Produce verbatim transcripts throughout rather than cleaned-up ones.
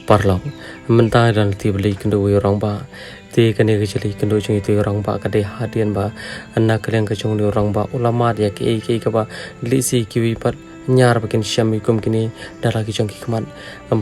Paralok, mynta don te ba la ïakynduh ïa u rangbah. Te kane ka jingïakynduh jong ïa u rangbah ka dei hadien ba na ka liang ka jong u rangbah u la mad ïa kaei kaei kaba lehse kiwei pat ñiar ba kin shem ïa kum kine da la ki jong ki khmat.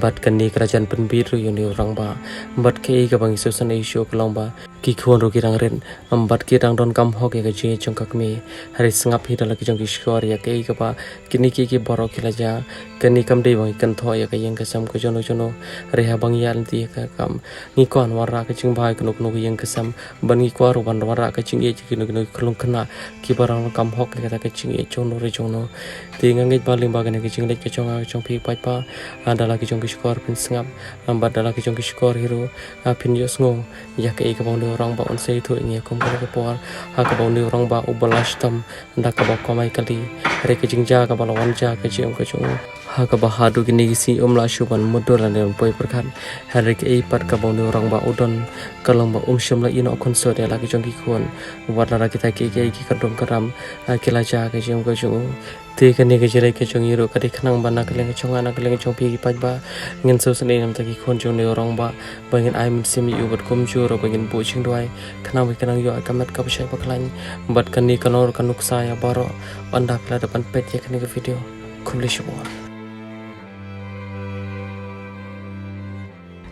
Bad kane ka la jan pynbit ruh ïa u rangbah. Bad kaei kaba ngi sngewsynei shuh ka long ba ki khun ruh ki dang rit, bad ki dang donkam hok ïa ka jingïeit jong ka kmie. Hynrei sngap hi da la ki jong ki shkor ïa kaei kaba kine kiei kiei baroh ki la jia. Kane kam dei ba ngi kynthoh ïa ka ïing ka sem ka jong no jong no. Hynrei haba ngi ïaid lynti ïa ka kam, ngi kwah ban wanrah ka jingbha ïa kano kano ka ïing ka sem, bad ngi kwah ruh ban wanrah ka jingïeit ïa kino kino ki khyllung khynnah kiba dang donkam hok ïa kata ka jingïeit jong no re jong no. Te nga ngeit ba lyngba kane ka jingleit ka jong nga ka jong phi paidbah, ah, da la ki jong ki shkor phin sngap, ah, bad da la ki jong ki shkor hi ruh, ah, phin ïohsngew ïa kaei kaba une u rangbah un sa ïathuh ïa ngi kum kane ka por, ha kaba une u rangbah uba la shitom da kaba kamai kali. Hynrei ka jingjia kaba la wan jia ka jingim ka jong u, ha kaba haduh kine ki sngi um lah shuh ban mutdur lane ban poi pyrkhat. Hynrei kaei pat kaba une u rangbah u don ka long ba um shym la ïehnoh khunsut ïa la ki jong ki khun. Wat la da kita kiei kiei ki kyrdom kyrham, ah, ki la jia ka jingim ka jong u. Te kane ka jingleit ka jong ngi ruh ka dei khnang ba na ka liang ka jong nga, na ka liang ka jong phi ki paidbah, ngin sngewsynei namar ki khun jong une u rangbah, ba ngin ai mynsiem ïa u bad kumjuh ruh ba ngin buh jingduwai khnang ba kin nang ïoh ïa ka met kaba shai ba khlaiñ. Bad kane ka long ruh ka nuksa ïa baroh. Ynda phi la dep ban peit ïa kane ka video, khublei shibun.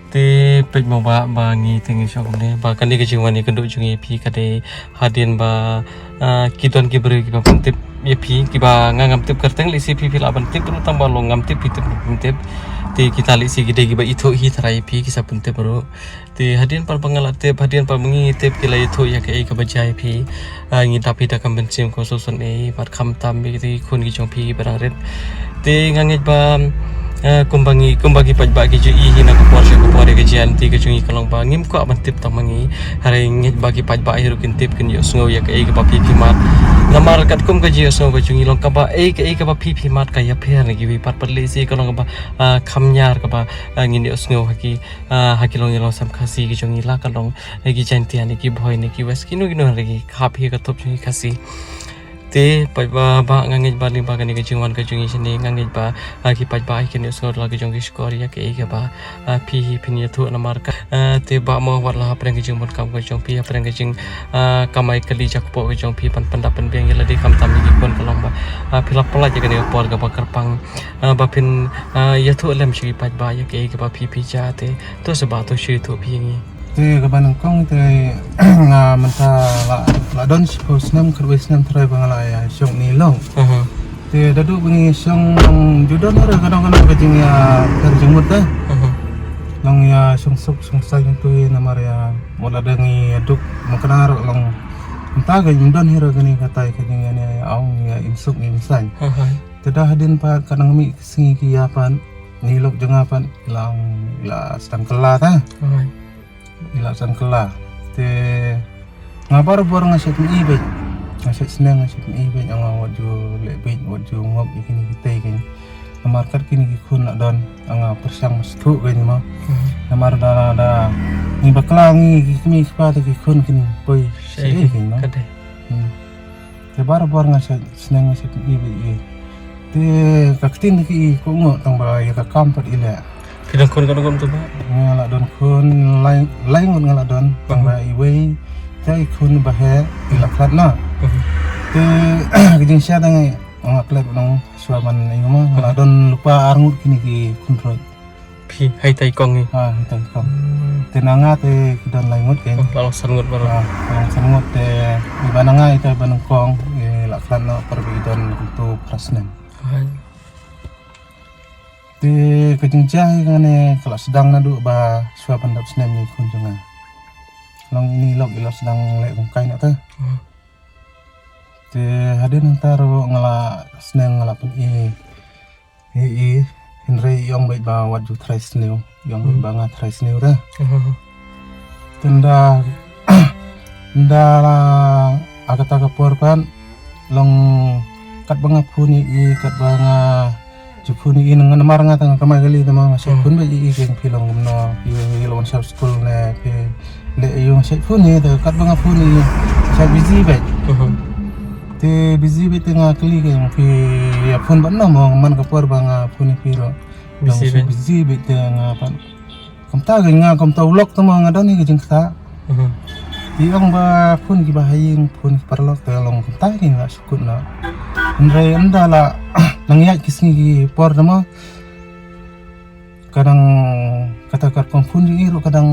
Te peit mo ba, ba ngi te ngi shong kumne ba kane ka jingwan ïakynduh jong ngi ïa phi ka dei hadien ba, ah, ki don ki briew kiba pyntip ïa phi, kiba nga ngam tip kyrteng, lehse phi phi lah ban tip ruh, tang ba long ngam tip phi tip phi tip. Te kita lehse ki dei kiba ithuh hi tharai ïa phi, ki sa pyntip ruh. Te hadien pat ba nga la tip, hadien pat ba ngi tip, ki la ïathuh ïa kaei kaba jia ïa phi. Ah, ngi dap hi da ka mynsiem kaba sngewsynei bad khamtam ïa ki khun ki jong phi kiba dang rit. Te nga ngeit ba, ah, kumba ngi, kumba ki paidbah ki ju i hi na ka por sha ka por ïa ka jingïaid lynti ka jong ngi ka long ba ngim kwah ban tip tang ma ngi. Hynrei ngeit ba ki paidbah hi ruh kin tip, kin ïohsngew ïa kaei kaba phi phi mad. Namar katkum ka jingïohsngew ka jong ngi long kaba ei kaei kaba phi phi mad ka ïapher na kiwei pat, pat lehse ka long kaba, ah, kham ñiar kaba, ah, ngin ïohsngew ha ki, ah, ha ki longïing longsem Khasi ki jong ngi, la ka long, eh, ki Jaintia ne ki Bhoi ne ki West, kino kino re ki khap hi ka thup jong ki Khasi. Te paidbah, ba nga ngeit ba lyngba kane ka jingwan ka jong ngi shane, nga ngeit ba, ah, ki paidbah kin ïohsngew da la ki jong ki shkor ïa kaei kaba, ah, phi hi phin ïathuh namar ka, ah, te ba mo wat la hapdeng ka jingbun kam ka jong phi, hapdeng ka jing, ah, kamai kali jakpoh ka jong phi, ban pyndap pynbiang ïa lade khamtam ïa ki khun ka long ba, ah, phi la pyllait ïa kane ka por kaba kyrpang, ah, ba phin, ah, ïathuh lem sha ki paidbah ïa kaei kaba phi phi jia. Te to sa ba to shu ïathuh phi ïa ngi. Te kaba nyngkong te nga mynta la, la don shiphew snem, khatwei snem tharai ba nga la ïa shong ïa une u lok. Aha. Te naduh ba ngi shong ju don re kano kano ka jingïapher jingmut te. Aha. Long ïa shong suk shong saiñ tu namar ïa, wat la dang ïa duk mynta ruh long mynta ka jingdon hi ruh kane katai ka jingïa ne ong ïa im suk im saiñ. Aha. Te da hadien pat ka nang mih ka sngi ki ïa pat, une u lok jong nga pat la, la sdang kylla te. Aha. La sdang kylla. Te nga barabor nga shait pyni beit. Nga shait sneng, nga shait pyni beit, nga wat ju leh beit, wat ju ngop ïa kine kitei keiñ. Namar kat kine ki khun la don, nga pyrshang masthu keiñ mo. Mhm. Namar da, da ngi bakla ngi ki kmie ki kpa te ki khun kin poi shaei keiñ mo. Ka dei. Hmm. Te barabor nga shait sneng, nga shait pyni beit ïa. Te ka ktien ki i kohnguh tang ba ïa ka kam pat i leh. Phi don khun katno katno tu ba? Nga la don khun lai, lai ngut nga la don, tang ba iwei te i khun ba heh i la khlad noh. Mhm. Te ka jingshisha te nga, nga klet nong shuwa ban ïa ma, nga la don lypa ar ngut kine ki khun roi. Phi, ha ita i kong ngi? Ha, ha ita i kong. Hmm. Te na nga te ki don lai ngut keiñ. Oh, la long san ngut baroh. Ha, la long san ngut te iba na nga ita iba nyngkong, i la khlad noh por ba i don kumto phra snem. Hai. Te ka jingjia hi kane ka la sdang naduh ba shuwa ban dap snem ïa i khun jong nga. Long ine i lok i la sdang leh kumkai noh te. Hmm. Te hadien nangta ruh nga la sneng nga la pyni. Ïa i, hynrei i ong beit ba wat ju trai sniew, i ong beit ba nga trai sniew re. Mhm. Te nda, nda la, ha kata ka por pat, long katba nga phone ïa i, katba nga ju phone ïa i, nga namar nga tang ka mai kali te ma nga shait phone beit ïa i, keiñ phi long kumno, phi, phi long sha school ne, phi leh ïa u, nga shait phone ïa i, te katba nga phone ïa i, shait busy beit. Mhm. Te busy beit te nga kylli keiñ phi ïa phone bad no mo, man ka por ba nga phone ïa phi ruh. Busy beit. Busy beit te nga pat. Kumta ka nga kumta u lok tama nga don hi ka jingkata. Mhm. Te ong ba phone ki ba ha ïing, phone ki paralok te long kumta ka nga sukut na. Hynrei ynda la nang ïaid ki sngi ki por tama. Kadang kata ka kong phone jong i ruh kadang,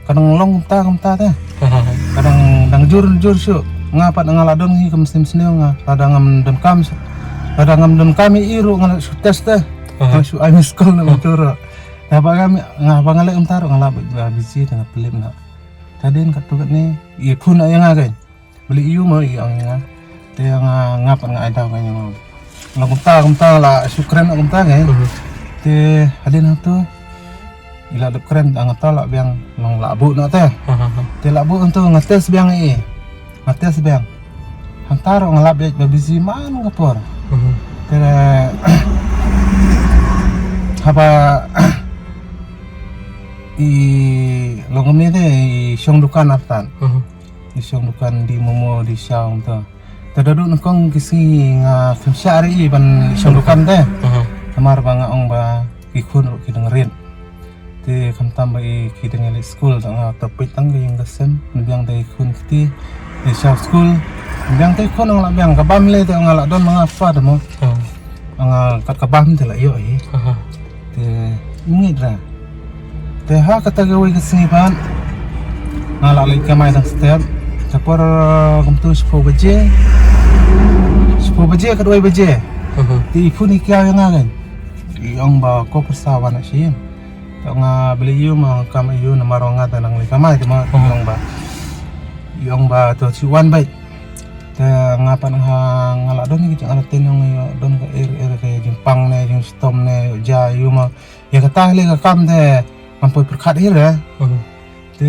kadang long kumta kumta te. Aha. Kadang dang jur jur shuh. Nga pat nga la don hi kam snem snem nga. Lada ngam don kam, lada ngam don kam i ruh nga la shu test te. Aha. Nga shu ai miss call na mynta ruh. Te ba ngam, nga ba nga leh kumta ruh nga la ba busy te nga pylip na. Te dien katto katne i phone na ïa nga kein. Beli ïu mo i ong ïa nga. Te nga, nga pat nga ai daw ka ïa nga. Nga kumta kumta la shu kren kumta ngai. Mhm. Te hadien hangto i la dep kren, nga ta la biang, long la buh na te. Aha. Te la buh hangto nga test biang i. Nga test biang. Hangta ruh nga lap ïa ba busy man ka por. Mhm. Te haba i long kumne te i shong dukan artat. Mhm. I shong dukan die momo die shaw hangto. Te da duh nyngkong ki sngi nga khlem shah re i ban shong dukan te. Aha. Namar ba nga ong ba ki khun ruh ki dang rit. Te khamtam ba i ki dang ïaleit skul, te nga tap peit tang ka ïing ka sem, biang te i khun kti, i shaw skul, biang te i khun nga la biang ka bam le te nga la don ma nga pa te mo. Hmm. Nga kat ka bam te la ïoh i. Aha. Te ngit ra. Te ha kata kawei ka sngi pat nga la leit kamai tang step. Ka por kumtu shiphew baje. Shiphew baje katwei baje. Aha. Te i phone i kiaw ïa nga kan. I ong ba ko pyrsa wan sha ïing. Te nga beli ïu ma kam ïu namar nga te nang leit kamai te ma i ong ba. I ong ba to shu wan beit. Te nga pat nga, nga la don ki jingïarap te nong ïoh don ka er er ka jingpang ne jingshitom ne ïoh ja ïu ma. Ïa kata le ka kam te ngam poi pyrkhat hi re. Mhm. Te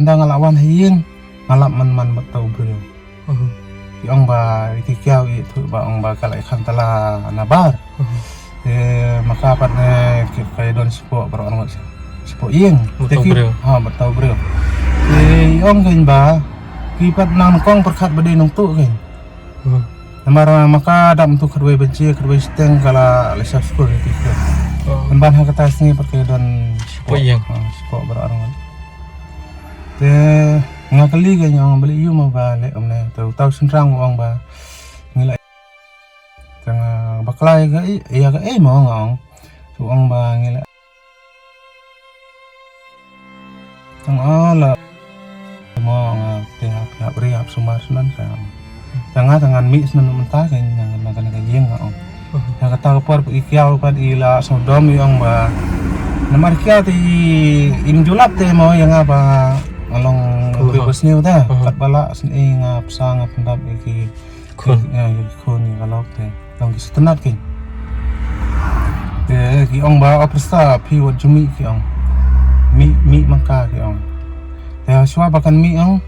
ynda nga la wan ha ïing nga lap man man bad tau briew. Mhm. I ong ba i kiaw i thu ba ong ba ka la i khang tala na bar. Mhm. Te ma ka pat ne ki ka don spok baroh ngut spok ïing. Bad tau briew. Ha, bad tau briew. Te i ong kein ba ki pat nang kong pyrkhat ba dei nongtuh kein. Hmm. Namar ma ka dap mynta khatwei baje, khatwei shiteng ka la leit sha skul ïa ki. Oh. Pynban ha kata sngi pat ka don shiphew ïing. Ha, shiphew baroh arngut. Te nga kylli ka ïa nga ba leh ïu ma ba leh kumne. Te uta u shynrang u ong ba ngi la. Te nga bakla ïa ka ei, ïa ka ei ma nga ong. Te u ong ba ngi la Tang ala mo nga te hap hap ri hap sumar snan sa. Tang nga tang ngan mih snan mynta ka nga nga ka ïing nga ong. Tang kata ka por i kiaw pat i la sodom i ong ba. Namar kiaw te i im julap te mo ïa nga ba nga long. Kuh. Pi ba sniew ta. Aha. Kat ba la sniew nga psa nga pyndap i ki Khun. Ïa, ïa ki khun ïa ka lok te. Long ki sngewtynnat ki. Te ki ong ba o pyrsa phi wat ju mih ki ong. Mih, mih ma ka ki ong. Te shuwa ba kan mih ong.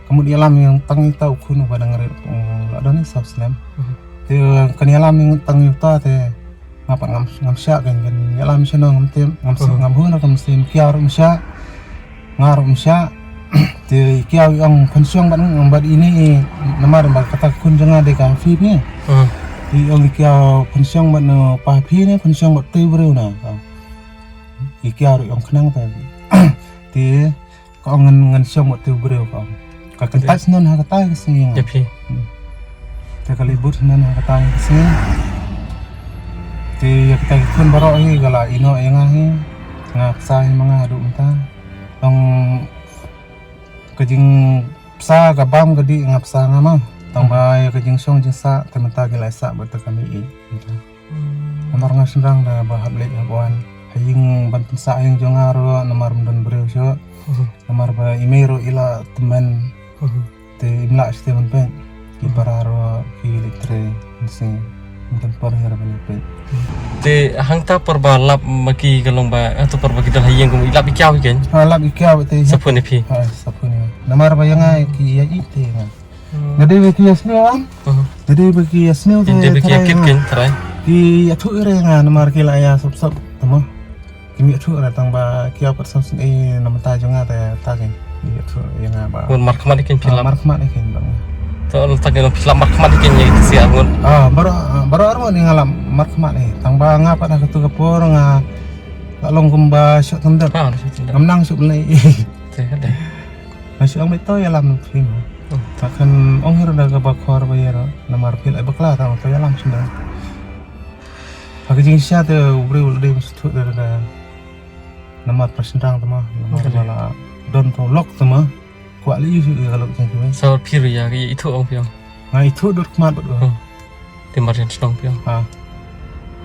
Ka mut ïalam ïa tang ïa uta u khun uba dang rit, um, la don i saw snem. Mhm. Te kan ïalam ïa tang ïa uta te. Nga pat ngam, ngam shah kan, kan ïalam shano ngam tip, ngam shu, mhm, ngam hun ngam sim kiar ngam shah. Nga ruh ngam shah. Te i kiaw i ong pynshong bad, bad ine i namar ba kata ka khun jong nga dei ka phi phi. Mhm. Te i ong i kiaw pynshong bad no pa phi ne pynshong bad te briew na. I kiaw ruh i ong khnang te. Te ka ong ngan, ngan shong bad te briew ka ong. Ka kyntait snon ha kata ka sngi nga. Te phi. Hmm. Te ka leit bud snon ha kata ka sngi. Te ïa kata ki khun baroh hi ka la ïehnoh ïa nga hi. Nga psa hi ma nga haduh mynta. Tang ka jingpsa ka bam ka dih nga psa nga ma. Tang ba ïa ka jingshong jingsah te mynta ki la sah bad te ka mih ïeit. Namar nga shynrang da ba hap leit hap wan. Ha ïing ban pynsah ïing jong nga ruh namar ym don briew shuh. Mhm. Namar ba i mei ruh i la tymmen. Mhm. Te im lah shuh te ban peit. Ki para ruh ki leit trei, mynsngi. Ym don por hi ruh ban peit. Te hangta por ba lap ma ki ka long ba, hangta por ba ki don ha ïing kum i lap i kiaw hi kein. Ha, lap i kiaw te. Sa phone ïa phi. Ha, sa phone ïa nga. Namar ba ïa nga ki ïa i te ïa nga. Hmm. Nga dei ba ki ïa sniew am. Mhm. Nga dei ba ki ïa sniew te. Nga dei ba ki ïa kit kein trai. Ki ïathuh ïa nga namar ki la ïa sop sop tama. Ki ïathuh ïa tang ba ki ïa pat sam sien na mynta jong nga te ta kein. Ki ïathuh ïa nga ba. Ngut markhmat ïa kein phi lap. Ah, markhmat ïa kein ba. To la ta kein phi lap markhmat ïa kein ïa ki sia ngut. Ah, baroh, ah, baroh arngut ïa nga lap markhmat ïa. Tang ba nga pat ha katu ka por nga Long kumba shot tendap. Ah, shot tendap. Ngam nang shot lei. Te ka dei. Nga shu ong beit to ïalam phi mo. Hmm. Nga khlem ong hi ruh da kaba khor ba ïa ruh. Namar phi la bakla tang to ïalam shynda. Ha ka jingshisha te u briew u la dei ban sngewthuh da da. Namar pra shynrang te mo. Namar ba la don to lok te mo. Kwah leh ïa ka lok jong ki. Sa phi ruh ïa ka ithuh ong phi ong. Nga ithuh dur khmat bad u. Hmm. Te marjan shnong phi ong. Ha.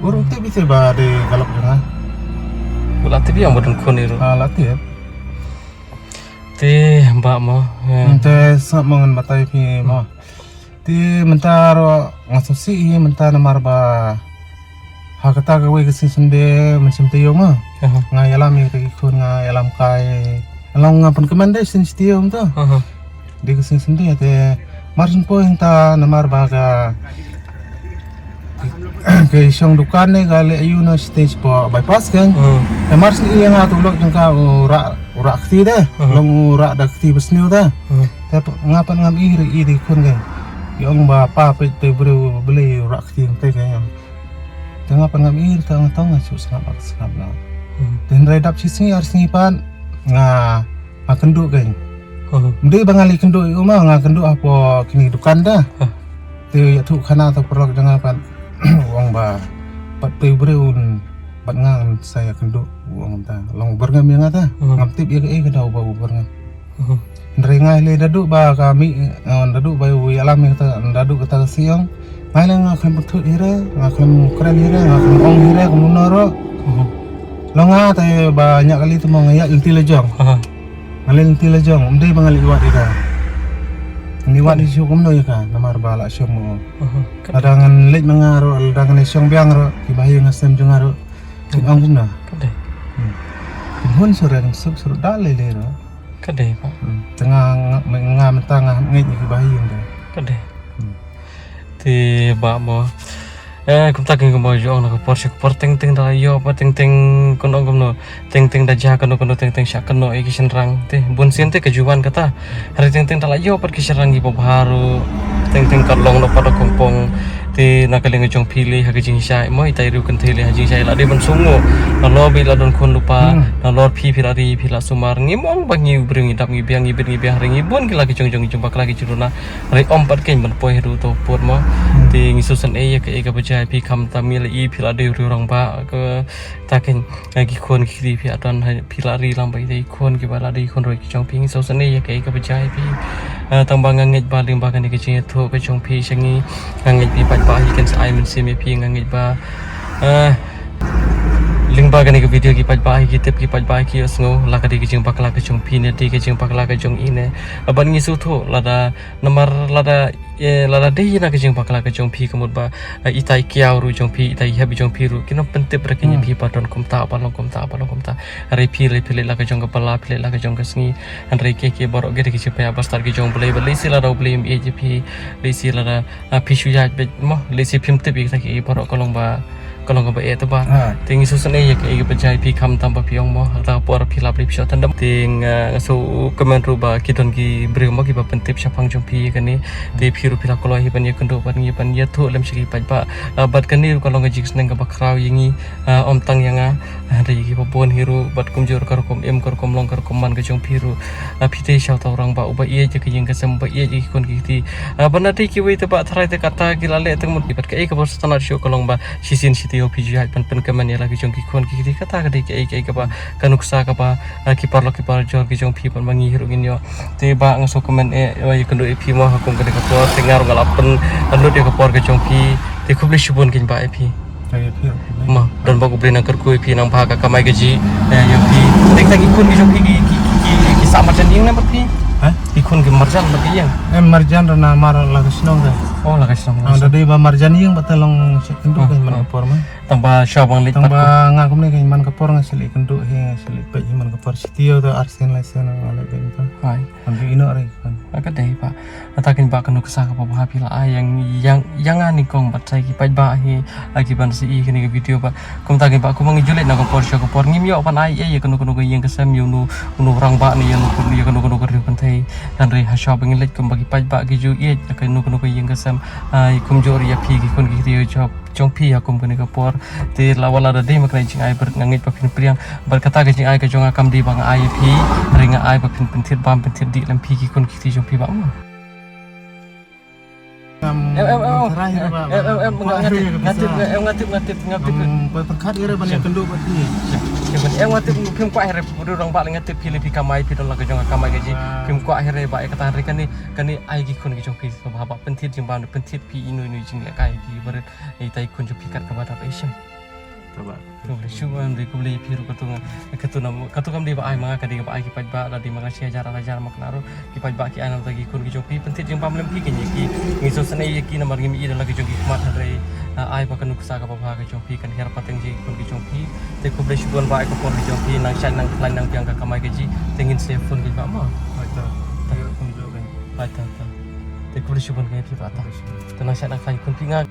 U ruh tip ïa te ba dei ka lok jong nga. U la tip ïa ong ba don khun ïa ruh. Ha, la tip. Te bah mo. Te sngap mo ngan batai phi mo. Te mynta ruh nga sngewsih hi mynta namar ba ha kata kawei ka sngi Sunday mynsiem taïew ma. Aha. Nga ïalam ïa kita ki khun, nga ïalam kai. Long nga pynkmen dei shisien shi taïew mynta. Aha. Dei ka sngi Sunday te mar shen poi hangta namar ba ka ka shong dukan ne ka leh ïa u na stage po bypass kan. Hmm. Te mar shen ïa nga tu lok jong ka u rah, u rah kti de. Hmm. Long u rah da kti ba sniew de. Hmm. Te nga pat ngam ïohi ïa ki khun kan. Ki ong ba pa peit te briew Blei u rah kti te kan. Te nga pat ngam ïohi te nga tong nga shu sngap ak sngap na. Hmm. Te hynrei dap shi sngi ar sngi pat nga nga kynduh kein. Huh. Ym dei ba nga leit kynduh ïa u ma, nga kynduh hapoh kine ki dukan da. Huh. Te ïathuh khana to paralok jong nga pat u ong ba pat pei u briew un, bad nga ngan sa ïakynduh u ong ta. Long u byrngem ïa nga ta. Huh. Ngam tip ïa kaei ka daw ba u byrngem. Huh. Hynrei nga lei naduh ba ka mih, eh, naduh ba u ïalam ïa kata, naduh kata ka seng. Nga lei nga khlem pynthut hi re, nga khlem kren hi re, nga khlem ong hi re kumno ruh. Huh. Long nga te ba ñiah kali te mo nga ïaid lynti la jong. Aha. Nga leit lynti la jong, ym dei ba nga leit wad ïa ka. Nga leit wad ïa shu kumno ïa ka, namar ba la shong mo. Aha. Lada ngan leit ma nga ruh, lada ngan leit shong biang ruh, kiba ha ïing ha sem jong nga ruh. Kin ong kumno. Ka dei. Hmm. Kin hun shuh re, kin suk shuh da lei lei ruh. Ka dei ba. Hmm. Te nga, nga, nga mynta nga ngeit ïa kiba ha ïing de. Ka dei. Hmm. Te bah mo. Eh, kumta kin kumba ju ong na ka por sha ka por teng teng da ïoh pat teng teng kumno kumno. Teng teng da jia kano kano teng teng sha kano ïa ki shynrang. Te bun sien te ka ju wan kata. Hynrei teng teng da la ïoh pat ki shynrang kiba bha ruh. Teng teng ka long noh pat da kongpong. Te na ka liang ka jong phi lei ha ka jingshai mo ita i riew kynthei lei ha jingshai la dei ban sngew. Nalor ba i la don khun lypa. Hmm. Nalor phi phi la ri phi la sumar. Ngi mong ba ngi u briew ngi dap ngi biang ngi bit ngi biang hynrei ngi bun ki la ki jong jong ki jong bakla ki jong na. Hynrei ym pat kein ban poi haduh to pud mo. Hmm. Te ngi sngewsynei ïa kaei kaba jia ïa phi khamtam ngi la i phi la dei u rangbah kata kein, eh, ki khun ki kti phi la don ha, phi la ri lang bad ïa ki khun kiba la dei khun roi ki jong phi, ngi sngewsynei ïa kaei kaba jia ïa phi. Eh, tang ba nga ngeit ba lyngba kane ka jingïathuh ka jong phi sha ngi, nga ngeit ba ki paidbah hi kin sa ai mynsiem ïa phi, nga ngeit ba, eh, lyngba kane ka video ki paidbah hi ki tip ki paidbah hi ki ïohsngew la ka dei ka jingbakla ka jong phi ne dei ka jingbakla ka jong i ne. Bad ngi sngewthuh lada Namar lada, eh, lada dei na ka jingbakla ka jong phi ka mut ba, eh, ita i kiaw ruh jong phi, ita i hep jong phi ruh, kin ym pyntip re kin ïa phi ba don kumta, ba long kumta, ba long kumta. Hynrei phi lei phi leit la ka jong ka pala, phi leit la ka jong ka sngi. Hynrei ki ki baroh ki dei ki jingpynïaid ba stad ki jong U Blei, ba lei shi lada U Blei um ïeit ïa phi, lei shi lada, ah, phi shu ïaid beit mo, lei shi phim tip ïa kita ki baroh ka long ba ka long kaba eh te ba. Ha. Te ngi sngewsynei ïa kaei kaba jia ïa phi khamtam ba phi ong mo. Hangta ka por phi lap lei phi shah tandam. Te nga, nga sngewkmen ruh ba ki don ki briew mo kiba pyntip shaphang jong phi ïa kane. Te phi ruh phi la kloi hi ban ïakynduh ban ngi ban ïathuh lem sha ki paidbah. Ah, bad kane ruh ka long ka jingsneng kaba khraw ïa ngi, ah, ym tang ïa nga. Ah, hynrei ïa kiba bun hi ruh bad kumjuh ruh ka rukom im ka rukom long ka rukom man ka jong phi ruh. Ah, phi dei sha uta u rangbah uba ïeit ïa ka ïing ka sem uba ïeit ïa ki khun ki kti. Ah, bad na dei kiwei te ba tharai te kata ki la leh te mut bad kaei kaba sngewtynnat shuh ka long ba Shisien shi taïew phi ju ïaid ban pynkmen ïa la ki jong ki khun ki kti kata ka dei kaei kaei kaba ka nuksa kaba, ah, ki paralok ki parajor ki jong phi bad ma ngi hi ruh ngin ïoh. Te bah nga sngewkmen eh ïakynduh ïa phi mo ha kum kane ka por te nga ruh nga la pynlut ïa ka por ka jong phi. Te khublei shibun kein bah ïa phi. Ïa phi ruh khublei. Mo don ba U Blei nang kyrkhu ïa phi nang bha ka kamai kajih, eh, ïa phi. Te kita ki khun ki jong phi ki, ki, ki, ki, ki sah marjan ïing ne bad phi? Ha? Ki khun ki marjan bad ki ïing? Em marjan ruh namar la ka shnong ka. Oh la ka shnong. Ah, da dei ba marjan ïing bad te long sha kynduh kein man ka por ma. Tang ba sha bang leit pat. Tang ba nga kumne kein man ka por nga shu leit kynduh hi, nga shu leit peit hi man ka por shi taïew te ar sien lai sien nga leit peit mynta. Hai. Tang ba ino re kan. Ka dei ba. Kata kein ba ka nuksa kaba bha phi la ai ïa, ïa, ïa nga nyngkong bad sa ki paidbah hi, ah, kiban sa ïohi kane ka video ba. Kumta kein ba kumba ngi ju leit na ka por sha ka por ngim ïoh ban ai ïa kano kano ka ïing ka sem ïa uno uno u rangbah ne ïa uno ïa kano kano ka riew kynthei. Hynrei ha shuwa ba ngin leit kumba ki paidbah ki ju ïeit ïa kano kano ka ïing ka sem, ah, kumjuh ruh ïa phi ki khun ki kti ïa u Job. jong phi ha kum kane ka por. Te la wat la da dei ma kane ka jingai barit nga ngeit ba phin pdiang. Bad kata ka jingai ka jong nga kam dei ba nga ai ïa phi, hynrei nga ai ba phin pynthied bam pynthied dih lem phi ki khun ki kti jong phi ba mo. Em em em. Em em em, nga tip, nga tip, nga tip, nga tip. Em nga tip, phim kwah hynrei phi rangbah, nga tip phi lei phi kamai, phi don la ka jong ka kamai ka jong phi. Phim kwah hynrei ba ïa kata hynrei kane, kane ai ki khun ki jong phi ba pynthied jingbam, pynthied phi ino ino jinglehkai ki barit. Ita i khun jong phi kat kaba dap action. Khublei shibun, dei khublei phi ruh. Katu nga, katu nam, katu kam dei ba ai ma nga, ka dei ba ai ki paidbah, la dei ma nga shi hajar ar hajar ma kane ruh ki paidbah ki ai nam ta ki khun ki jong phi, pynthied jingbam lem phi kine ki. Ngi sngewsynei ïa ki namar ngim i da la ki jong ki khmat hynrei ai ba ka nuksa kaba bha ka jong phi kan hiar pateng jong ki khun ki jong phi. Te khublei shibun ba ai ka por ki jong phi, nang shait nang khlaiñ nang biang ka kamai ka jong phi. Te ngin sa phone ki ba mo. Ai ta. Te khublei shibun ka phi ba ta. Te nang shait nang khlaiñ khun phi nga.